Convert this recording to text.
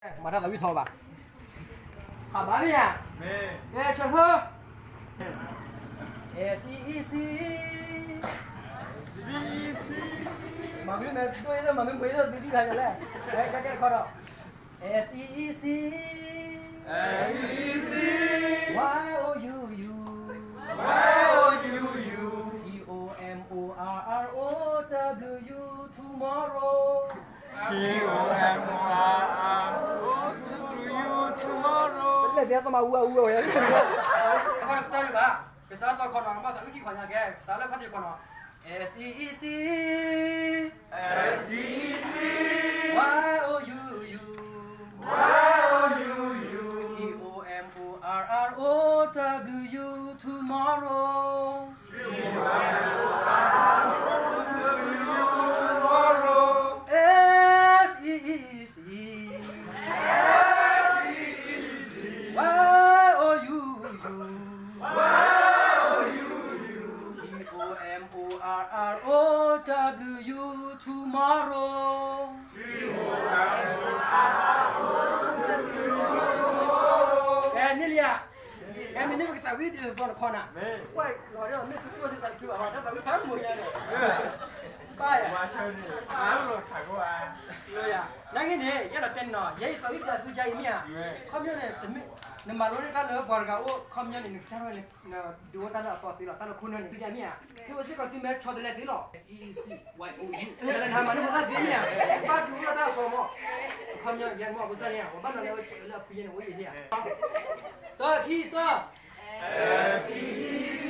မၤတၢ်သးဝံၣ်ထီဘၣ်. ဟးဘၣ်မ့ၢ်ဧါ. ကဲ ဆၢထၢၣ်. S E E C. S E E C. မၤမ့ၢ်မ့ၢ်ဒိၣ်အံၤ မၤမ့ၢ်မ့ၢ်ဒိၣ် သုဒုၣ်ခါယလဲၣ်. ကဲ ကဲတခီဒီး S E E C. S E E C. Y O U U. Y O U U. T O M O R R O W, tomorrow. T O M O R R O W, tomorrow. လၢသ့ၣ်သမါဝူအူဝဲ, တၢ်တဘၣ်, ကစးလၢသီခီနီၤ ဘၣ်သးဝံၣ်ခံခီညါကဲ ကစးလၢခီၣ်ထံးခီနီၤ, S E E C. S E E C. Y O U U. Y O U U. T O M O R R O W, tomorrow. T O M O R R O W, tomorrow. S E E C. S E E C. Y O U U. Y O U U. T O M O R R O W, tomorrow. ကဲ န့ၣ်လံဧါ. ကဲ မ့မ့ၢ်ပကသးဝံၣ်ဒ်သိးတခီနၤ, ကွၢ်လီၤဒီး မ့ၢ်သုတအိၣ်သုသးတဖုဘၣ် တၢ်သးဝံၣ်ဖးမုာ်ညါန့ၣ်, ဘၣ်ယၤ, နာ်က့န့ၣ် ယအဲၣ်ဒိးတဲန့ၣ်နီၤ ယဲယသးဝံၣ်ပျၢ်သုကါအံၤမ့ၢ်ဧါ, ခီပညီန့ၣ် နမၤလိန့ၢ်တၢ်လၢပှၤတဂၤအိၣ် ခီပညီန့ၣ် နကစၢ်ထီၣ်န့ၣ် ဒုးအိၣ်တၢ်လၢအသီသ့လီၤ တၢ်လၢခိၣ်နၢ်န့ၣ် သုကါမ့ၢ်ဧါ, ဟ့ၣ်အိၣ်စ့ၢ်ကီးသုမဲဆီတလဲသ့လီၤ နဟးမၤန့ၢ်ဖိသၣ်သ့မ့ၢ်ဧါ, ဘၣ်ဒုးအိၣ်တၢ်အသီမး, ခီပညီယဲမ့ၢ်ဖိသၣ်န့ၣ် ပှၤဘၣ်နီၤလၢဝဲစဲးလၢအဖုယဲန့ၣ် အိၣ်ယဲၢ်ဧါ, တၢ ခံ သၢ S E E C.